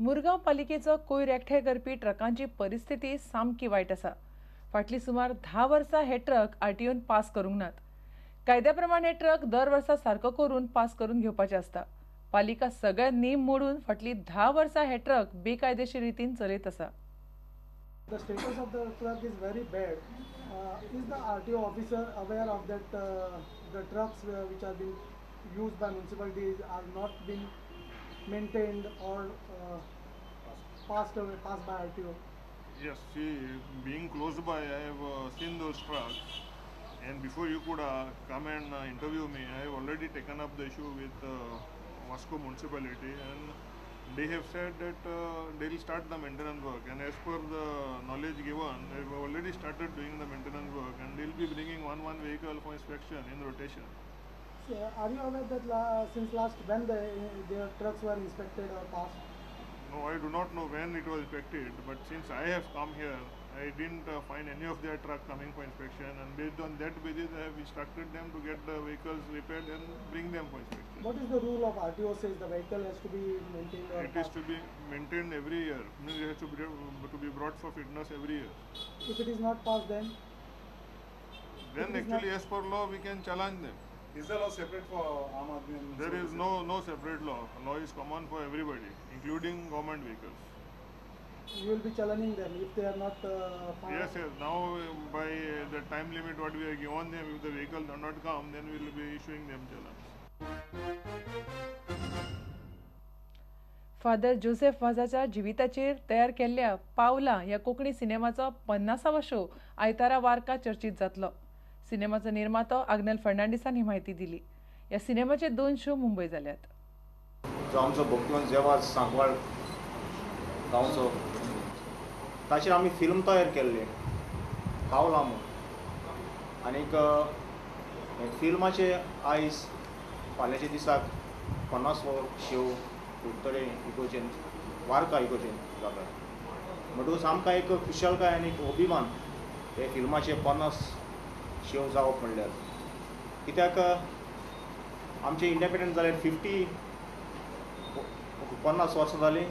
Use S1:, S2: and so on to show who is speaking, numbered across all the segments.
S1: मुरगांव पालिकेचो कोयर एकठांय करपी ट्रकांची परिस्थिती सामकी वायट आसा. फाटलीं सुमार 10 वर्सां हे ट्रक आरटीओन पास करूंक नात. कायद्या प्रमाण हे ट्रक दर वर्सा सारको करून पास करून घेवपाचे आसता. पालिका सगळे नेम मोडून फाटलीं 10 वर्सां हे ट्रक बेकायदेशीर रितीन चलयत आसा.
S2: The status of the truck is very bad. Is the RTO officer aware of that the trucks which are being used by municipalities are not being maintained or passed by RTO?
S3: Yes, see, being close by, I have seen those trucks, and before you could come and interview me, I have already taken up the issue with Vasco municipality, and they have said that they will start the maintenance work, and as per the knowledge given, they have already started doing the maintenance work, and they will be bringing one vehicle for inspection in rotation.
S2: So, are you aware that since last when their trucks were inspected or passed?
S3: No, I do not know when it was inspected, but since I have come here, I didn't find any of their truck coming for inspection, and based on that basis, I have instructed them to get the vehicles repaired and bring them for inspection.
S2: What is the rule of RTO says the vehicle has to be maintained? Or
S3: it is to be maintained every year. It has to be brought for fitness every year.
S2: If it is not passed, then?
S3: Then actually, as per law, we can challenge them.
S4: Is the law separate for Aam Aadmi?
S3: There is no separate law. Law is common for everybody, including government vehicles.
S2: You will be challenging them if they are not found?
S3: Yes, yes. Now by the time limit what we have given them, if the vehicle does not come, then we will be issuing them challenge.
S1: Father Joseph वाजाच्या जिविताचेर तयार केल्ल्या पावला ह्या Konkani सिनेमाचो 50वो show आयतारा वार्का चर्चीत जातलो. सिनेमाचो निर्मातो आग्नेल फर्नांडिसान ही म्हायती दिली. ह्या सिनेमाचे 2 शो मुंबय जाल्यात.
S5: जो आमचो भक्तिवंत जेवाज सांगवाळ गांवचो, ताचेर आमी फिल्म तयार केल्लें पावला म्हूण. आनीक फिल्माचे आयज फाल्यांच्या दिसाक 50वो शो कुडतडे इगोजेन वार्का इगोजेन जाता. म्हणटकूच आमकां एक खुशालकाय आनी एक अभिमान हे फिल्माचे 50 शो जावप म्हणल्यार. कित्याक आमचें इंडिपेंडंट जालें 50 वर्सां जालीं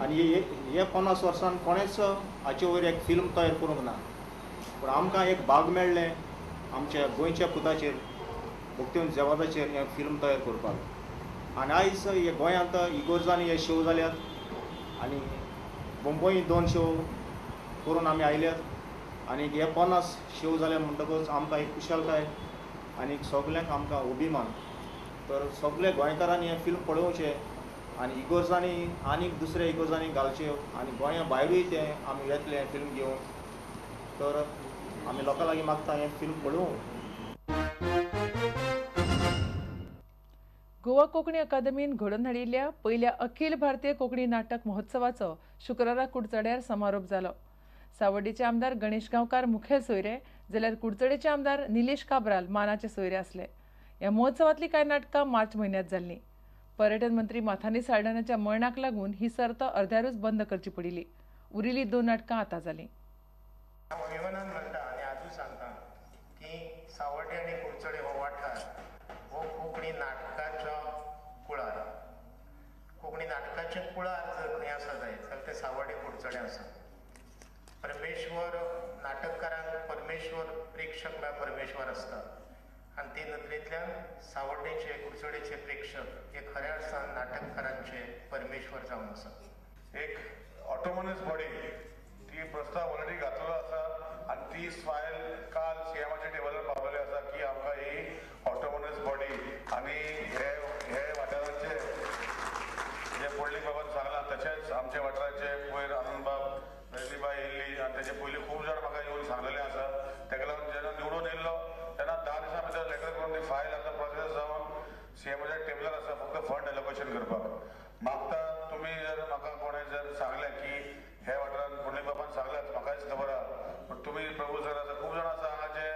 S5: आनी हे 50 वर्सान कोणेंच हाचे वयर एक फिल्म तयार करूंक ना. पूण आमकां एक भाग मेळ्ळें आमच्या गोंयच्या पुताचेर भक्तिवंत जेवाजाचेर हें फिल्म तयार करपाक. आनी आयज हे गोंयांत इगोर्जांनी हे शो जाल्यात आनी मुंबय 2 शो करून आमी आयल्यात. आनी हे 50 शो जाले म्हणटकच आमकां एक खुशालकाय आनी सगल्यांक आमकां अभिमान. तर सगल्या गोंयकारांनी हें फिल्म पळोवचें आनी इगोर्जांनी आनीक दुसऱ्या इगोर्जांनी घालच्यो आनी गोंया भायरूय तें आमी येतलें फिल्म घेवन. तर आमी लोकां लागीं मागता हें फिल्म पळोवंक.
S1: गोवा कोंकणी अकादमीन घडोवन हाडिल्ल्या पयल्या अखिल भारतीय कोंकणी नाटक महोत्सवाचो शुक्रारा कुडचड्यार समारोप जालो. सावर्डेचे आमदार गणेश गांवकार मुखेल सोयरे जाल्यार कुडचडेचे आमदार निलेश काब्राल मानाचे सोयरे आसले. ह्या महोत्सवांतली कांय नाटकां मार्च म्हयन्यांत जाल्लीं. पर्यटन मंत्री माथानी साल्डानाच्या मरणाक लागून ही सर्त अर्द्यारूच बंद करची पडिल्ली. उरिल्लीं 2 नाटकां आतां जालीं.
S6: अभिमानान म्हणटा आनी आजूय सांगता की सावर्डे आनी कुडचडे हो वाठार हो कोंकणी नाटकाचो कुळार. कोंकणी नाटकाचें कुळार जर खंय आसा जायत जाल्यार तें सावर्डे कुडचडे आसा. परमेश्वर नाटककारांक परमेश्वर प्रेक्षक म्हळ्यार परमेश्वर आसता आनी ते नदरेंतल्यान सावर्डेचे कुडचडेचे प्रेक्षक हे खऱ्या अर्थान नाटककारांचे परमेश्वर जावन आसा.
S4: एक ऑटोनॉमस बॉडी ती प्रस्ताव ऑलरेडी घातलेलो आसा आनी ती फायल काल सीएमाच्या टेबलार पावलेली आसा की आमकां ही ऑटोनॉमस बॉडी आनी हे हे वाठाराचे जे पुंडलीक बाबान सांगलां तशेंच आमच्या वाठाराचे पयर आनंदबाब रजनीबाय येयल्ली आनी तेजे पयलीं खूब जाण म्हाका येवन सांगलेलें आसा. तेका लागून जेन्ना निवडून येयल्लो तेन्ना 10 दिसां भितर लेटर करून ती फायल आतां प्रोसेस जावन सीएमाच्या टेबलार आसा, फक्त फंड एलोकेशन करपाक मागता. तुमी जर म्हाका कोणें जर सांगलें की हे वाठारान पुंडलीक बाबान सांगलाच म्हाकाच खबर आहा, पूण तुमी प्रभू सर आसा, खूब जाण आसा हांगा जे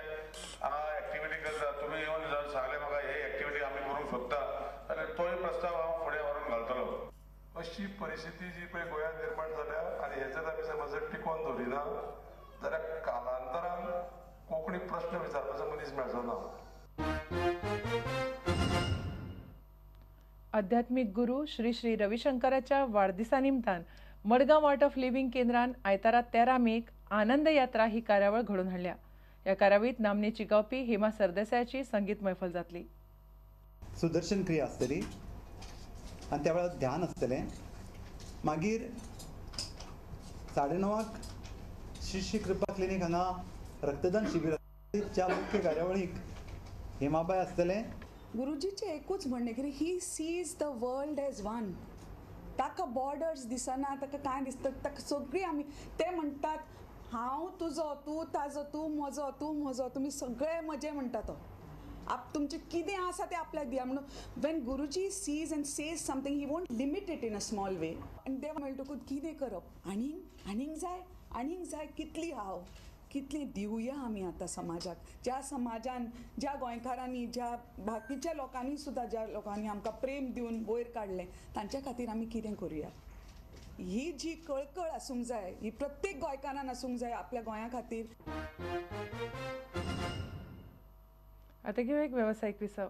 S4: हांगा एक्टिविटी करता, तुमी येवन जर सांगलें म्हाका हे एक्टिविटी आमी करूंक सोदता जाल्यार तोय प्रस्ताव हांव फुडें व्हरून घालतलो.
S7: अशी परिस्थिती जी पळय गोंयांत निर्माण जाल्या आनी हे जर आमी समज जर टिकोवन दवरिना जाल्यार कालांतरान कोंकणी प्रश्न विचारपाचो मनीस मेळचो ना.
S1: आध्यात्मिक गुरू श्री श्री रविशंकराच्या वाडदिसा निमतान मडगांव आर्ट ऑफ लिव्हिंग केंद्रान आयतारा 13 मेक आनंद यात्रा ही कार्यावळ घडोवन हाडल्या. ह्या कार्यावळीत नामनेची गावपी हेमा सरदेसायाची संगीत मैफल जातली.
S8: सुदर्शन क्रिया आसतली आनी त्या वेळार ध्यान आसतलें. मागीर 9:30 श्री श्री कृपा क्लिनीक हांगा रक्तदान शिबीर च्या मुख्य कार्यावळीक हेमाबाय आसतलें.
S9: गुरुजीचें एकूच म्हणणें की he sees the world as one. ताका बॉर्डर्स दिसना, ताका कांय दिसता, ताका सगळीं आमी ते म्हणटात हांव तुजो, तूं ताजो, तूं म्हजो, तूं म्हजो, तुमी सगळे म्हजे म्हणटा तो. आप तुमचें कितें आसा तें आपल्याक दिया म्हणून. When Guruji sees and says something he won't limit it in a small way. आनी देव म्हणटकूच कितें करप, आनीक आनीक जाय, आनीक जाय, कितली हांव कितली दिवया आमी आतां समाजाक. ज्या समाजान, ज्या गोंयकारांनी, ज्या बाकीच्या लोकांनी सुद्दां, ज्या लोकांनी आमकां प्रेम दिवन वयर काडलें तांच्या खातीर आमी कितें करुया. ही जी कळकळ आसूंक जाय ही प्रत्येक गोंयकारान आसूंक जाय आपल्या गोंया खातीर.
S1: आतां घेवया एक वेवसायीक विसव.